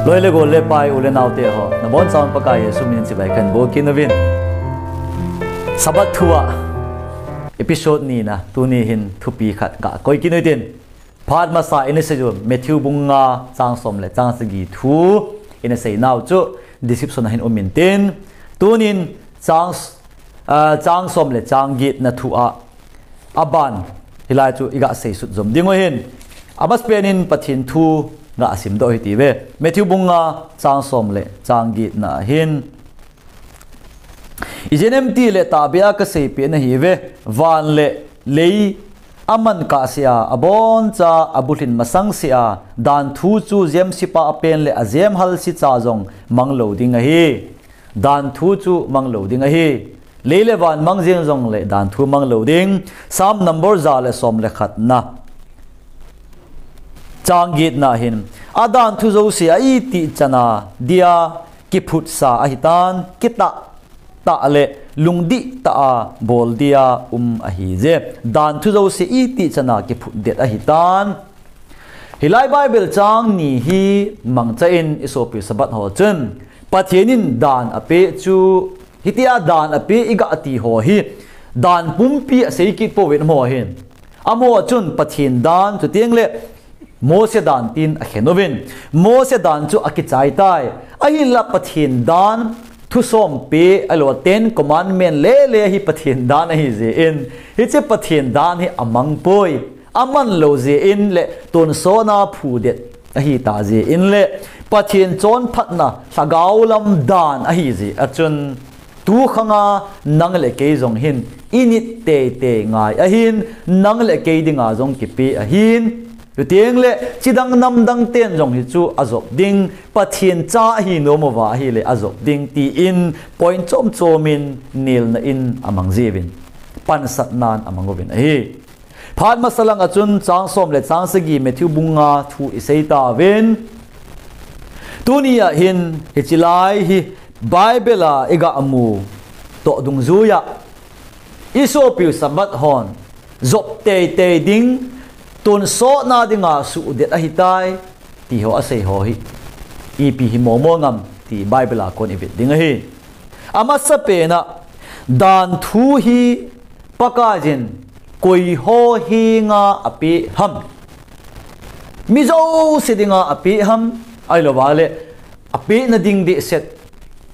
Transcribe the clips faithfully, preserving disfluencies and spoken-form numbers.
Loi le gol le pai u le naote ho, nabonchauvin Pakai Jesu minin chibai kahin bol kit uvin. Sabbath thu a episode ni na, tuni hin thupi khat kakoi kit u hitin. Phat masa ina sei u Matthew bung nga chang som le chang sagi thu ina seinau chu description a hin um intin. Tunin chang, ah, chang som le chang get na thu a aban hilai chu iga seisut jom ding u hin. Amasapen in Pathen thu gasim doh u hite. Matthew bung nga chang som le chang get na hin. Ijeh inem itile tahbeh a kaseipeh nahiuve, van le lei aman kahsea, aboncha abulhin masang sea, danthu chu jemsipa pen le ajemhalsi cha jong mang lou ding ahi. Danthu chu mang lou ding ahi. Lei le van mang jeng jongle danthu mang lou ding. Psalm number ja le som le khat na. Chang get na hin. Adanthu jouse a itih chana dia kiphutsa ahitan, kitah tah le lungdih tah a bol dia um ahije. Danthu jouse itih chana kiphut det ahitan. Hilai Bible chang ni hi mangcha in isopi Sabbath ho chun Pathen in dan apeh chu, hitia dan apeh iga ti ho hi dan pumpi asei kit pouvin amaho hin. Amaho chun Pathen dan chuteng le Mose dan tin akhen uvin. Mose dan chu akichai tai. Ahinla Pathen dan thusom peh ahilou Ten Commandment le le hi Pathen dan ahijeh in. Hiche Pathen dan hi amang poi. Aman lou jeh in le tonsot na phudet ahita jeh in le Pathen chonphatna lhagao lam dan ahijeh a chun tukhanga nang le kei jong hin init teitei ngai ahin nang le kei dinga jong kipe ahin. Chuteng le chidang namdang ten jong hichu ajop ding, Pathen cha ahi nom uva ahile ajop ding tin point chom chom in nelna in amang jiuvin. Pansatnan amang uvin ahi. Phat masa langa chun chang som le chang sagi Matthew bung nga thu isei tauvin. Tuni a hin hiche lai hi Bible a iga mu toh dungjuiya isopiu Sabbath hon jop teitei ding, tonsot na dinga suhdet ahitai ti ho asei ho hi ipi hi momo ngam ti Bible a kon ivet ding ahi. Amasapen a danthu hi Pakaiyin koi ho henga apeh ham? Mi jouse dinga apeh ham? Ahilouva le apehna ding dehset,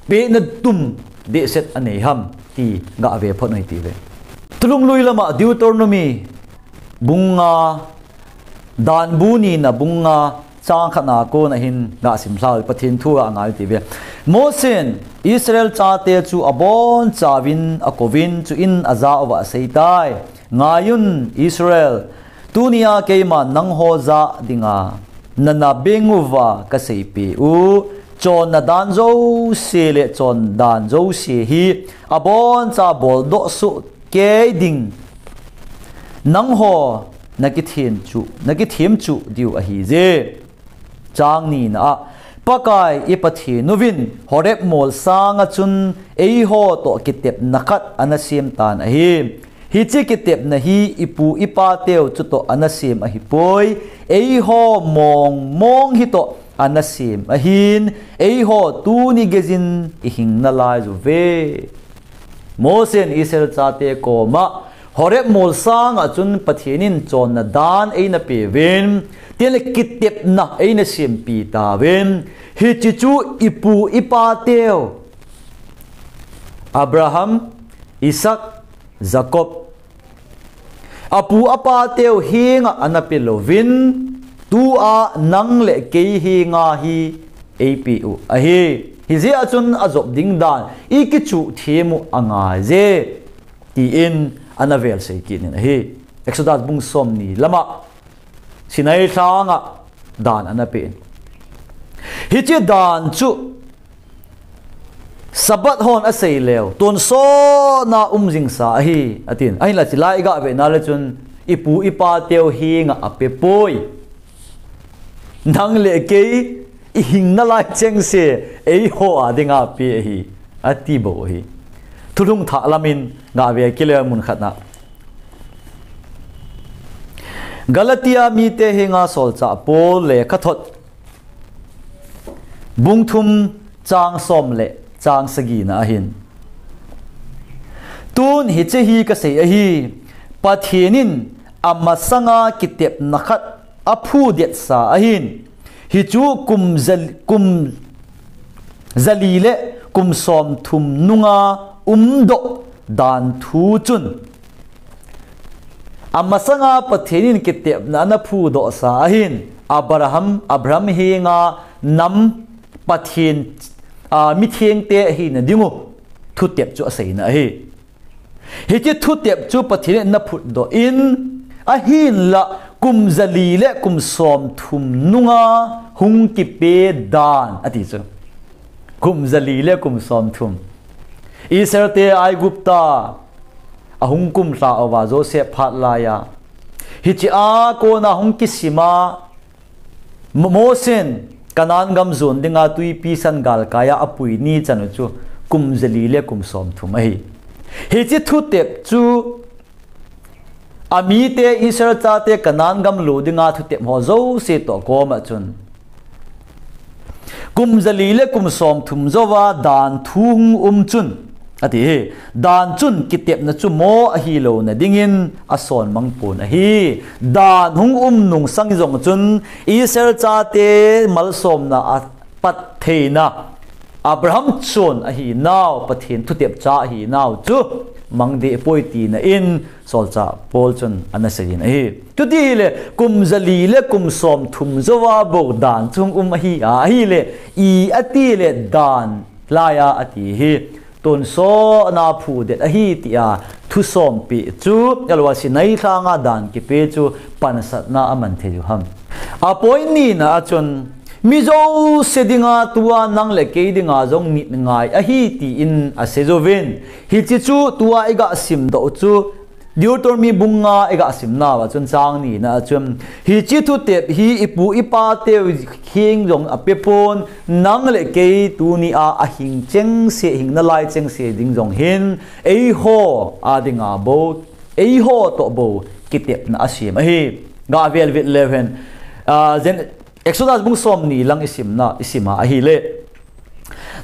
pehna tum dehset anei ham ti gave phot u hite. Thulhunglui lama Deuteronomy bung nga, Danbu nina bung nga, chang khat na kona hin gasim lhau, Pathen thu ga ngai u hite. Mosen Israel chate chu abonchauvin akouvin, chuin ajah uva aseitai. Ngaiyun Israel, tunia keiman nangho jah dinga nana beng uva kaseipeh u chonna dan jouse le chondan jouse hi aboncha boldoh soh kei ding nangho nakithem chu, nakithem chu diu ahije. Chang nina a, Pakai i Pathen uvin Horeb molsang a chun eiho toh kitepna khat ana sem tan ahi. Hiche kitepna hi ipu ipa teu chutoh ana sem ahipoi. Eiho mong mong hitoh ana sem ahin, eiho tuni geijin ihing nalai uve. Mosen Israel chate koma Horeb molsang a chun Pathen in chonna dan eina peuvin, tin le kitepna eina sempeh tauvin, hiche chu ipu ipa teu Abraham, Isaac, Jacob, apu apa teu henga ana pe louvin, tua nang le kei henga hi eipeh u ahi. Hijeh a chun ajop ding dan ikichuh them u angaije, tin ana velsei kit in ahi. Exodus bung somni lama Sinai lhanga dan ana pe in. Hiche dan chu Sabbath hon asei leu, tonsot na um jingsa ahi, atin. Ahinla chilai iga vena le chun, ipu ipa teu henga apepoi. Nang le kei ihing nalai chengse, eiho a dinga pe ahi, ati bou ahi. Thulhung thah lamin gave kit leu mun khat na. Galatia mite henga solchah Paul lekhathot Bung thum chang som le chang sagina ahin. Tun hiche hi kasei ahi, Pathen in amasanga kitepna khat aphudetsa ahin. Hichu kum jal-, kum jali le kum somthum nunga umdoh dan thu chun. Amasanga Pathen in kitepna ana phudohsa ahin, Abraham, Abraham henga nam Pathen, a, mithengte hina dingu thutep chu aseina ahi. Hiche thutep chu Pathen in ana phutdoh in, ahinla kum jali le kum somthum nunga hung kipe dan ati chu. Kum jali le kum somthum. Israelte Aigupta ahung kumlha uva Joseph phat laiya. Hiche a kona hung kisima Mo-, Mosen Canaan gam jon dinga tuipi san galkaiya apui ni chanu chu kum jali le kum somthum ahi. Hiche thutep chu amite Israel chate Canaan gam lo dinga thutep ho jouse toh koma chun. Kum jali le kum somthum jouva dan thu hung um chun. Ati hi, dan chun kitepna chu mo ahilou na dingin asonmang pon ahi. Dan hung um nung sang jong chun Israel chate malsomna a pat theina Abraham chon ahinau, Pathen thutep cha ahinau chu mang deh poi tina in solchah Paul chun ana seijin ahi. Chuti hile, kum jali le kum somthum jouva bou dan chu hung um ahi a, ahile, i ati le dan laiya ati hi. Tonsot ana phudet ahi tia thusompi chu, alua Sinai lhanga dan kipe chu pansatna aman thei u ham. Apoi nina a chun, mi jouse dinga tua nang le kei dinga jong nit ngai ahi tiin asei jouvin. Hiche chu tua iga simdoh u chu, Deuteronomy bung nga iga simnauva chun chang nina a chun, hiche thutep hi ipu ipateu heng jong apepon, nang le kei tunia ahing chengse, hing nalai chengse ding jong hin, eiho a dinga bou, eiho toh bou kitepna asem ahi. Ga velvet leuhen, a, Gen-, Exodus bung somni lang isimna, isima ahile.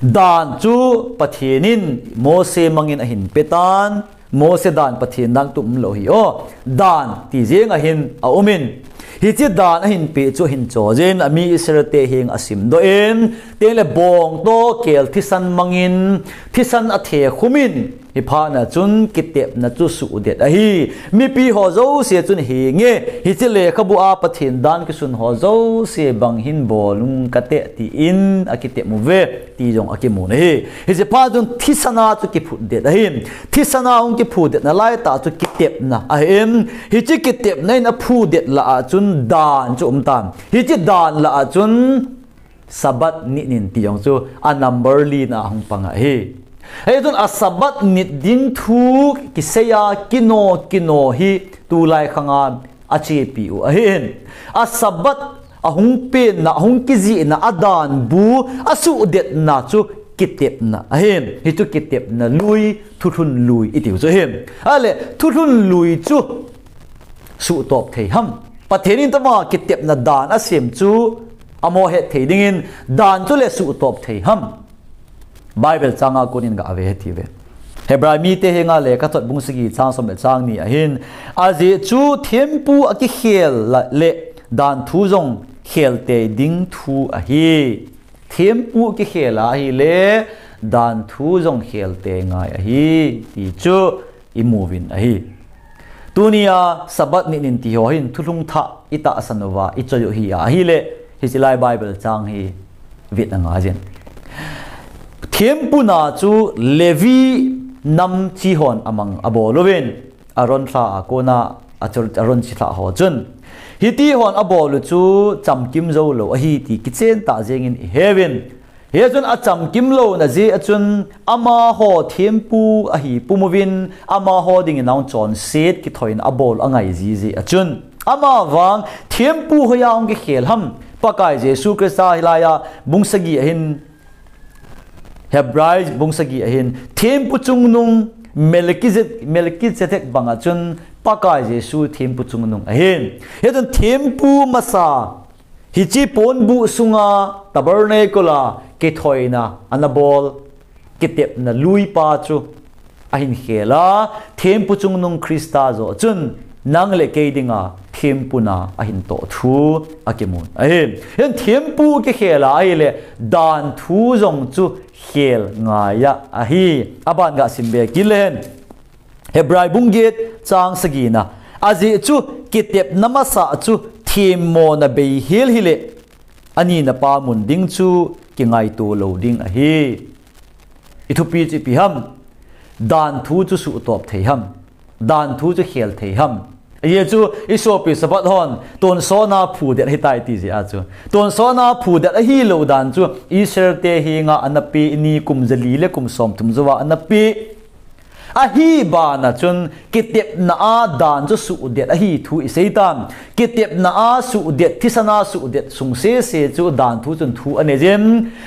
Dan chu Pathen in Mose mangin ahin petan, Mose dan Pathen dan tum lou hi o. Dan ti jeng ahin aumin. Hiche dan ahin pe chu ahin cho jin, ami Israel te heng asimdoh in, tengle bong toh kel thisan mangin, thisan athe khumin, hiphat na chun kitepna chu suhdet ahi. Mipi ho jouse chun hinge, hiche lekhabu a Pathen dan kisun ho jouse bang hin bol ung kate tiin akitep uve. Ti jong akimun ahi. Hiche phat chun thisana chu kiphutdet ahi. Thisana hung kiphutdet nalai tah chu kitepna ahi. Hiche kitepna in aphutdet lah a chun dan chu um tan. Hiche dan lah a chun Sabbath nit nin ti jong chu a number li na hung pang ahi. Hichun a Sabbath nit ding thu kiseiya kino kino hi tulai khanga achepi u ahin. A Sabbath ahung penna, ahung kijihna, a dan bu, asuhdetna chu kitepna ahin. Hichu kitepna lui, thulhun lui itiu chu ahin. Ale, thulhun lui chu suhtop thei ham. Pathen in tama kitepna dan asem chu amo het thei dingin dan chu le suhtop thei ham. Bible changa konin ga ave heti ve. Hebrai mite henga lekhathot bung sagi chang som le chang ni ahin. Ajeh chu thempu akikhel la le dan thu jong khel tei ding thu ahi. Thempu kikhel ahile dan thu jong khel tei ngai ahi. Ti chu imuvin ahi. Tunia Sabbath nit nin ti ho hin thulhung thah itahsan uva ichoi u hi ahile, hiche lai Bible chang hi vetna ngai jin. Thempu na chu Levi nam chi hon amang abol uvin, Aaron lha a kona a chur-, Aaron chi lha ho chun. Hiti hon abol u chu chamkim jou lou ahi ti kichen tah jengin ihevin. Hichun achamkim louna jeh a chun amaho thempu ahi pum uvin amaho dingin ahung chonset kithoina abol angai ji jeh a chun. Amavang thempu hoiya hung kikhel ham Pakai Jesu Christa hilaiya bung sagi ahin Hebrai bung sagi ahin thempu chungnung Melchizedek, Melchizedek banga chun Pakai Jesu thempu chungnung ahin. Hichun thempu masa Hiche ponbuh sunga tabernacle a kithoina ana bol, kitepna luipa chu ahin khel a, thempu chungnung Krista joh chun nang le kei dinga thempu na ahin toh thu akimun ahi. Hiche thempu kikhel a ahile dan thu jong chu khel ngai ahi. Aban ga sim be kit lehen. Hebrai bung get chang sagi na. Ajeh chu kitepna masa chu themmona beihel hile, anina pa mun ding chu kingaito lou ding ahi. I thupi chu ipi ham? Dan thu chu suhtop thei ham? Dan thu chu khel thei ham? Ajeh chu i sopi Sabbath hon tonsot na phudet ahitai ti jeh a chu. Tonsot na phudet ahilou dan chu Israel te henga ana pe, ni kum jali le kum somthum jouva ana pe. Ahibana chun kitepna a dan chu suhdet ahi thu i sei tan. Kitepna a suhdet, thisan a suhdet sung sese chu dan thu chun thu anei jin.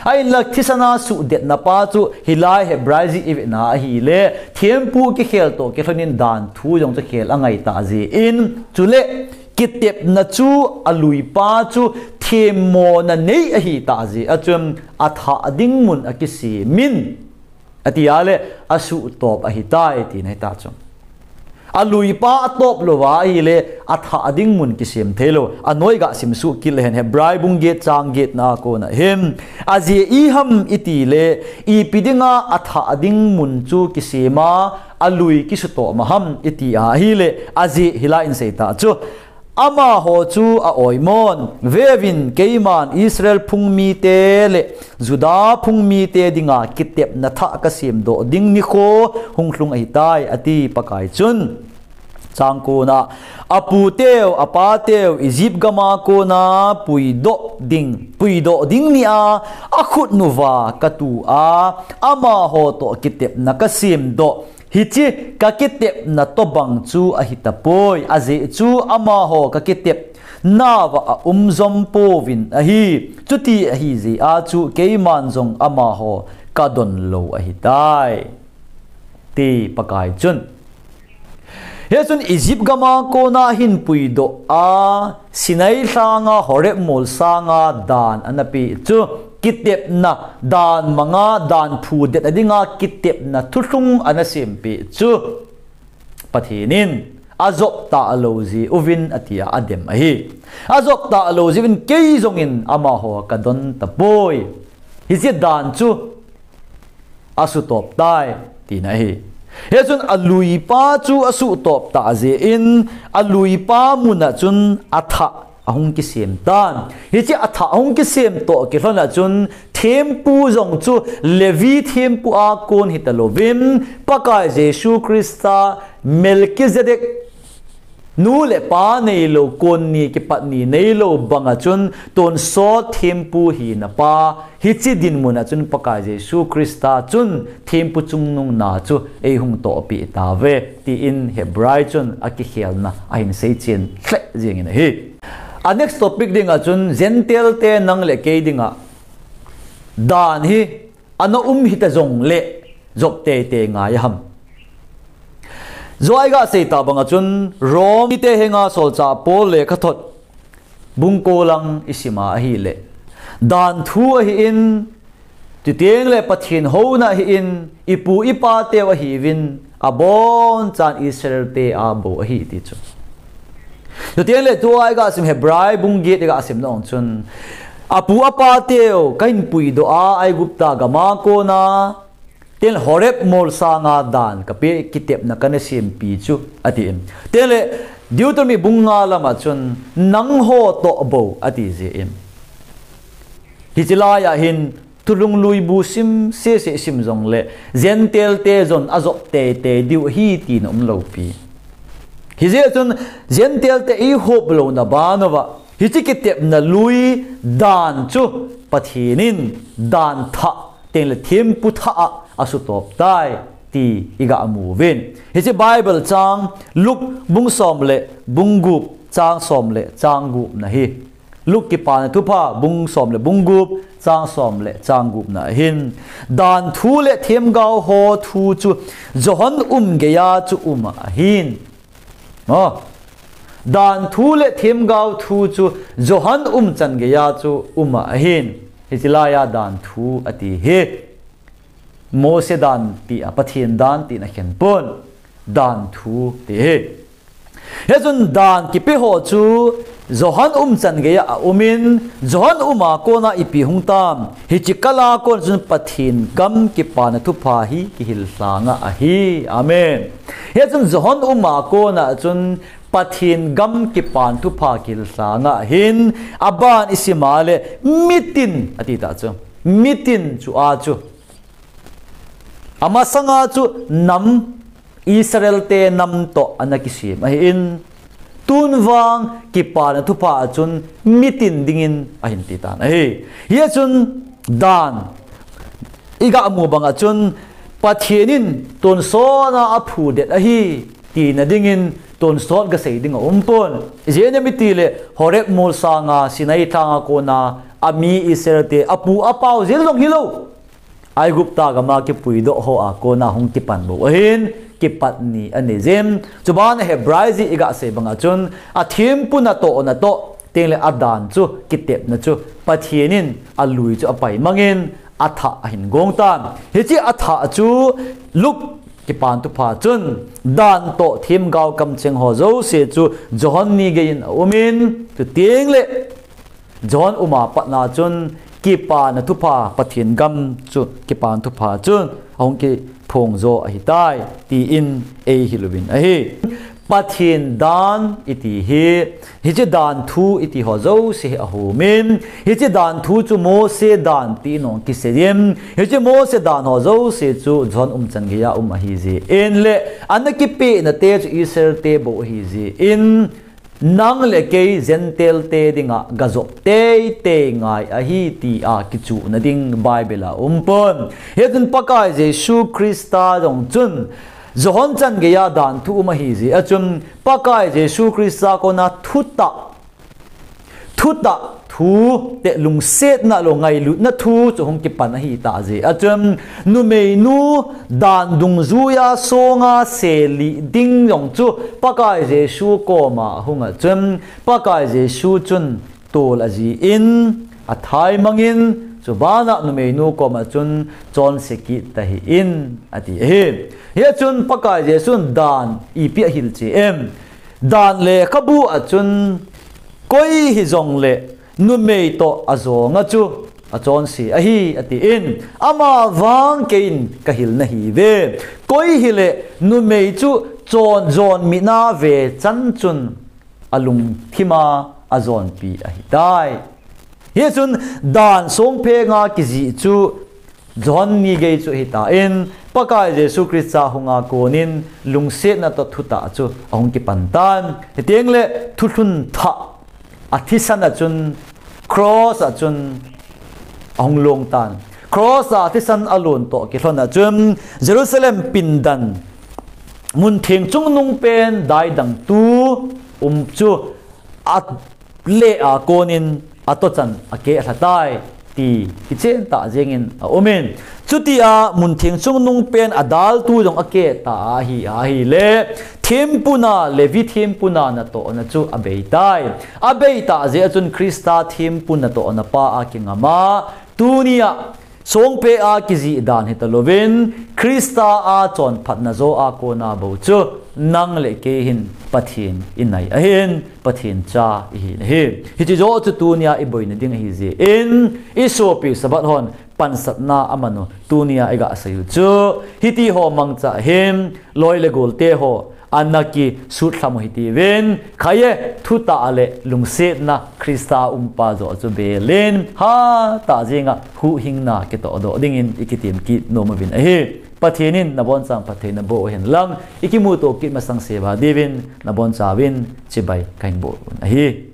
Ahinla thisan a suhdetna pa chu hilai Hebrai jih i vena ahile, thempu kikhel toh kilhonin dan thu jong chu khel angai ta jeh in. Chule kitepna chu aluipa chu themmona nei ahi ta jeh a chun athah ding mun akisemin. Ati a le, asuhtop ahitai, tina hita chu. Aluipa atop louva ahile, athah ding mun kisem theilou. Anoi ga simsuh kit lehen Hebrai bung get chang get na a kona hin. Ajeh ipi ham iti le, ipi dinga athah ding mun chu kisem a, alui kisuhtop ma ham iti a ahile, ajeh hilai in sei ta chu. Amaho chu a-oimon, veuvin keiman Israel phung mite le Juda phung mite dinga kitepna thah kasem doh ding nikho hung lhung ahitai, ati Pakai chun. Chang ko na, aputeu, apateu, Egypt gama kona puidoh ding, puidoh ding nia, akhut nuva katu a, amaho toh kitepna kasem doh. Hiche kakitepna tobang chu ahitapoi, ajeh chu amaho kakitepna uva aum jom pouvin ahi, chuti ahi jeh a chu keiman jong amaho kadon lou ahitai, ti Pakai chun. Hichun Egypt gama kona ahin puidoh a, Sinai lhanga Horeb mol sanga dan ana pe chu, kitepna dan manga dan phudet a dinga kitepna thulhung ana sem pe chu, Pathen in ajop talou jeh uvin ati a adem ahi. Ajop talou jeh uvin kei jongin amaho kadon tapoi. Hiche dan chu asuhtop tai, tina ahi. Hichun aluipa chu asuhtop ta jeh in, aluipa muna chun athah ahung kisem tan. Hiche athah ahung kisem toh kilhona chun, thempu jong chu Levi thempu a kon hitalouvin, Pakai Jesu Krista Melchizedek nu le pa neilou, kon ni kipat ni neilou banga chun tonsot thempu hina pa, hiche dinmuna chun Pakai Jesu Krista chun thempu chungnung na chu eihung tohpi tauve, tin Hebrai chun akikhelna ahin seichen lheh jingin ahi. A next topic dinga chun Gentile te nang le kei dinga dan hi ana um hita jongle jop teitei ngai ham. Joi ga sei ta banga chun Rom mite henga solchah Paul lekha thot bung ko lang i sima ahile, dan thu ahin, chuteng le Pathen houna ahin, ipu ipa teu ahiuvin, abonchan Israel te a bou ahi ti chu. Chuteng le tua i ga sim Hebrai bung get i ga sim nung chun, apu apa teu kahin puidoh a Aigupta gama kona, tin Horeb mol sanga dan kape, kitepna kana sempi chu, atin. Tin le Deuteronomy bung nga lama chun, nangho toh bou, ati jeh in. Hiche laiya hin, thulhung lui bu sim sese sim jongle, Gentile te jong ajop teitei diu ahi tina umlou pi. Hijeh chun, Gentile te eihop louna ban uva, hiche kitepna lui dan chu Pathen in dan thah, tin le thempu thah a asuhtop tai, ti i ga mu uvin. Hiche Bible chang Luke bung som le bung gup chang som le chang gupna hi. Luke Kipana Thupha bung som le bung gup chang som le chang gupna hin. Dan thu le themgao ho thu chu Johan um geiya chu um ahin. Mo. Dan thu le themgao thu chu Johan umchan geiya chu um ahin. Hiche laiya dan thu ati hi Mose dan tia, Pathen dan tia akhen pon, dan thu ti hi. Hichun dan kipe ho chu Johan umchan geiya aumin, Johan uma kona ipi hung tam, hiche kala kon chun Pathen gam kipana thupha hi kihil lhanga ahi. Amen. Hichun Johan uma kona chun Pathen gam kipana thupha kihil lhanga hin, aban isima le mitin ati ta chu. Mitin chu a chu. Amasanga chu nam Israel te nam toh ana kisem ahin, tun vang kipana thupha a chun mitin dingin ahin ti tan ahi. Hichun dan iga mu banga chun Pathen in tonsot a aphudet ahi tina dingin tonsot gasei ding aum pon. Ijeh inem itile Horeb molsanga Sinai lhanga kona ami Israel te apu apau jeng jong hilou. Aigupta gama kipuidoh hoa kona hung kipan bou ahin, kipat ni anei jin. Chubana Hebrai ji iga sei banga chun, athempu natoh natoh, tengle adan chu, kitepna chu, Pathen in alui chu apai mangin, athah ahin gong tan. Hiche athah chu, Luke kipana thupha chun, dan toh themgao kamcheng ho jouse chu, Johan ni geiyin aumin, chutengle, Johan uma patna chun kipana thupha Pathen gam chu kipana thupha chu ahung kiphong jo ahitai, tin eihil uvin ahi. Pathen dan iti hi, hiche dan thu iti ho jouse hi ahumin, hiche dan thu chu Mose dan tin ahung kiseiyin, hiche Mose dan ho jouse chu Johan umchan geiya um ahijeh in le, ana kipehna te chu Israel te bou ahijeh in, nang le kei Gentile te dinga gajop teitei ngai ahi tia kichuhna ding Bible a um pon. Hichun Pakai Jesu Christa jong chun Johan chan geiya dan thu um ahijeh a chun Pakai Jesu Christa kona thutah, thutah thu te lungsetna le ngailutna thu chu hung kipan ahitah jeh a chun numeinu dan dungjuiya songa selih ding jong chu Pakai Jesu koma ahunga chun Pakai Jesu chun tol ajih in athai mangin chubana numeinu koma chun chonse kit tahih in ati ahi. Hichun Pakai Jesun dan ipi ahilcheh em? Dan lekhabu a chun koi hijongle numei toh ajonga chu achonse ahi atin, amavang keiyin kahil nahiuve. Koi hile numei chu chon jonmitna ve chan chun alungthima ajonpi ahitai. Hichun dan songphenga kijih chu Johan ni gei chu hitan, Pakai Jesu Christa hunga konin lungsetna toh thutah chu ahung kipan tan. Hitengle thulhun thah athisan a chun cross a chun ahung long tan. Cross a athisan alon toh kilhon a chun Jerusalem pindan muntheng chungnung pen daidangtu um chu a le a konin atochan akeh lhatai ti kichen tah jengin aumin. Chutia muntheng chungnung pen adaltu jong akeh tah ahi, ahile thempuna, Levi thempuna natohna chu abeitai. Abeitah jeh a chun Christa thempu natohna pa akingama, tunia songpea kijih dan hitalouvin, Christa a chonphatna jo a kona bou chu nang le kei hin Pathen inai ahin, Pathen cha ihin ahi. Hiche jo chu tunia iboina ding ahijeh in, isopi Sabbath hon pansatna amanu tunia igasei u chu hitiho mangcha hin loi le golte ho ana kisutlham u hitiuvin, khaye thutah le lungsetna Christa umpa jo chu belin hatah jenga huhhingna kitohdoh dingin ikitem kit nom uvin ahi. Pathen in nabonchauvin phatthei naboh uhen lang, ikimuto kit masang seva diuvin nabonchauvin chibai kahin boh un ahi.